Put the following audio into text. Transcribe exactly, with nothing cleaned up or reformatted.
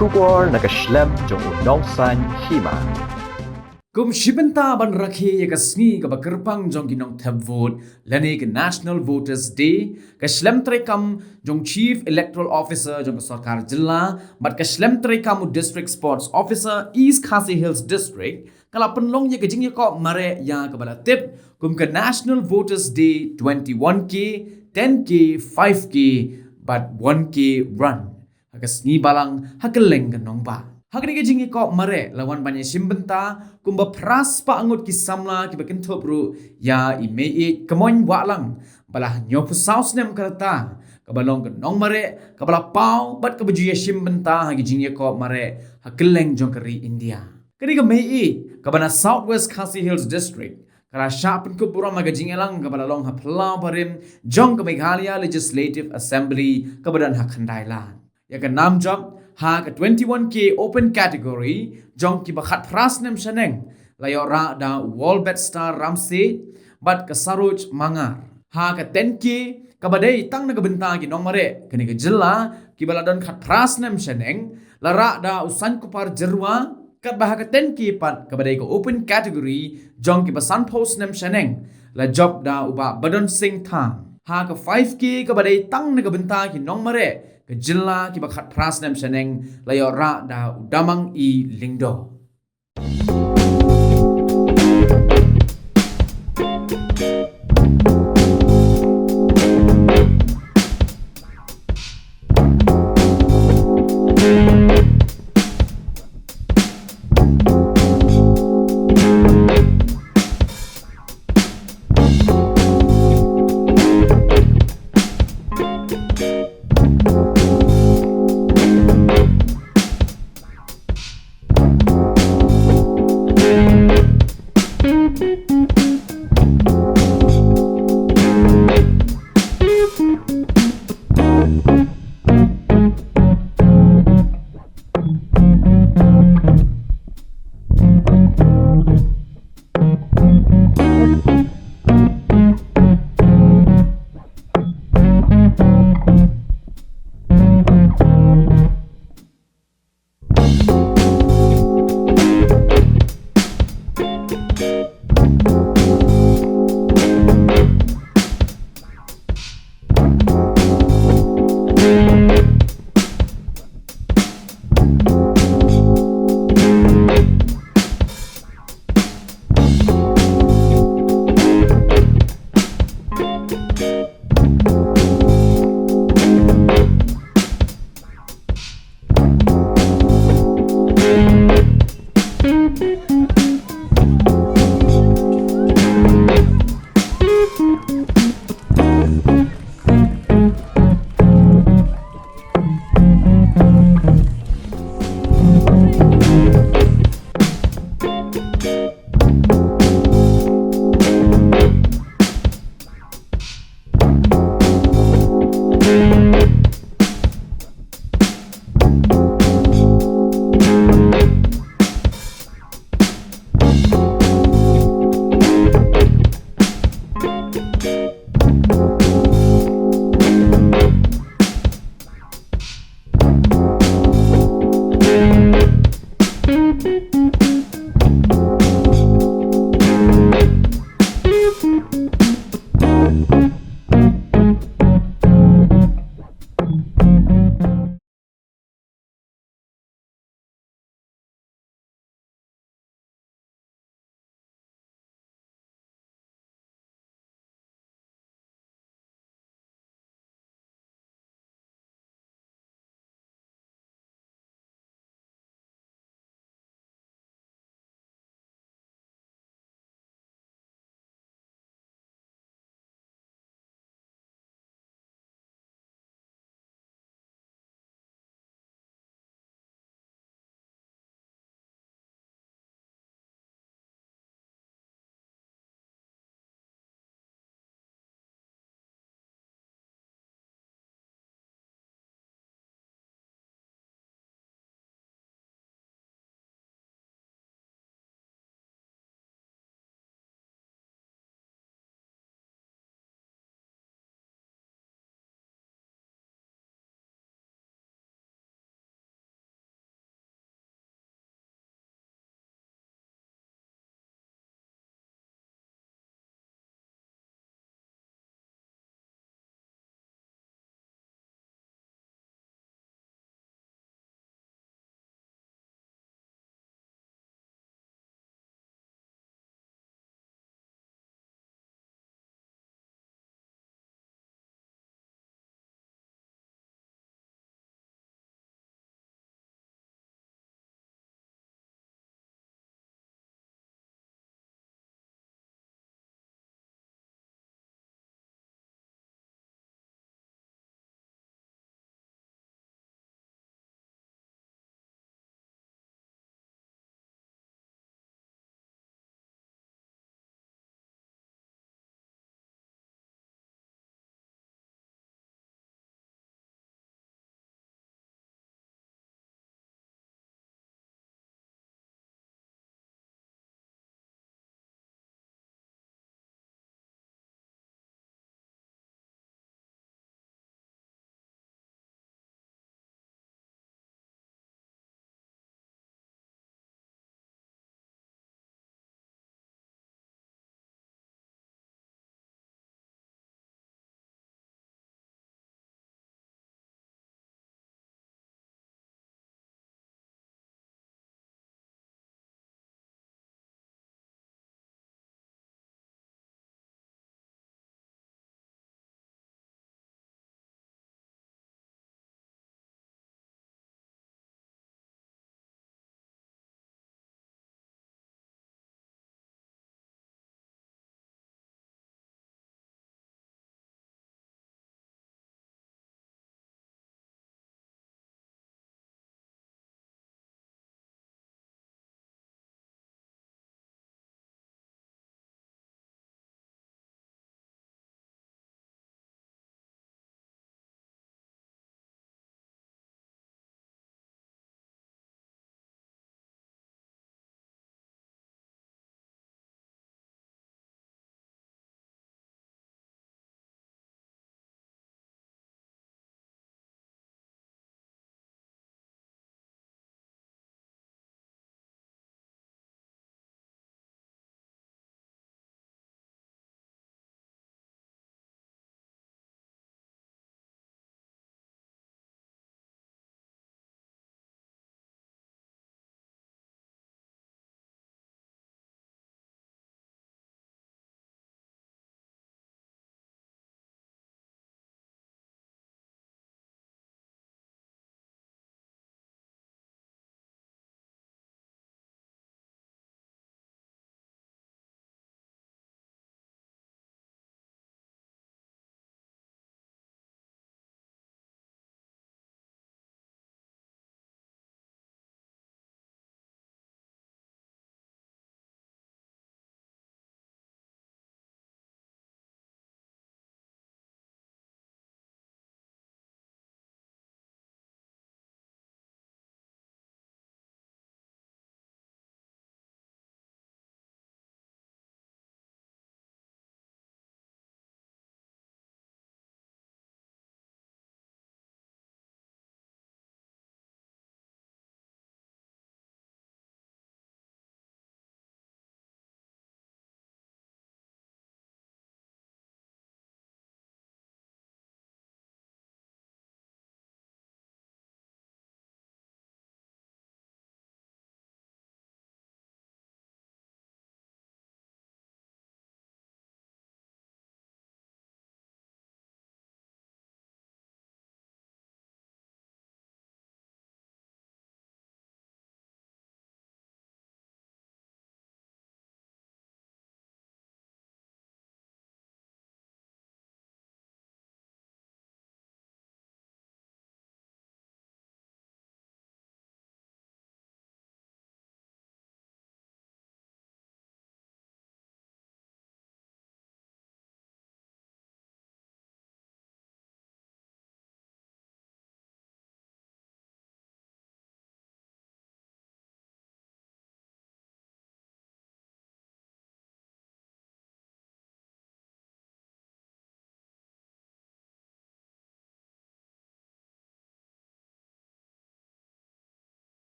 Khubor na ka shlem jong u nongsaiñ hima. Kum shi bynta ban rakhe ïa ka sngi kaba kyrpang jong ki nongthep vote lane ka National Voters Day, ka shlem treikam jong Chief Electoral Officer jong ka sorkar jylla bad ka shlem treikam u District Sports Officer East Khasi Hills District ka la pynlong ïa ka jingïakop mareh ïa kaba la tip kum ka National Voters Day twenty-one K, ten K, five K bad one K run ha ka sngi balang ha kylleng ka nongbah. Ha kane ka jingïakop mareh la wan ban ïashim bynta kumba phra spah ngut ki samla kiba kynthup ruh ïa i Mei Ïeit Kamoiñ Wahlang ba la hynñiewphew saw snem ka rta, kaba long ka nongmareh kaba la paw bad kaba ju ïashim bynta ha ka jingïakop mareh ha kylleng jong ka ri India. Kane ka Mei Ïeit kaba na South West Khasi Hills District ka la shah pynkup burom ha ka jingïalang kaba la long ha phyllaw barim jong ka Meghalaya Legislative Assembly kaba don ha Khyndai Lad. Ïa ka nam jop ha ka twenty-one K open category jong kiba khatphra snem shaneng la ïoh rah da u Walbert Star Ramsey bad ka Saroj Mangar. Ha ka ten K kaba dei tang na ka bynta ki nongmareh kane ka jylla kiba la don khatphra snem shaneng la rah da u Sainkupar Jyrwa, katba ha ka ten K pat kaba dei ka open category jong kiba sanphew snem shaneng la jop da u Bah Badon Singh Tham. Ha ka five K kaba dei tang na ka bynta ki nongmareh ka jylla kiba khatphra snem shaneng la ïoh rah da u Damang E Lyngdoh.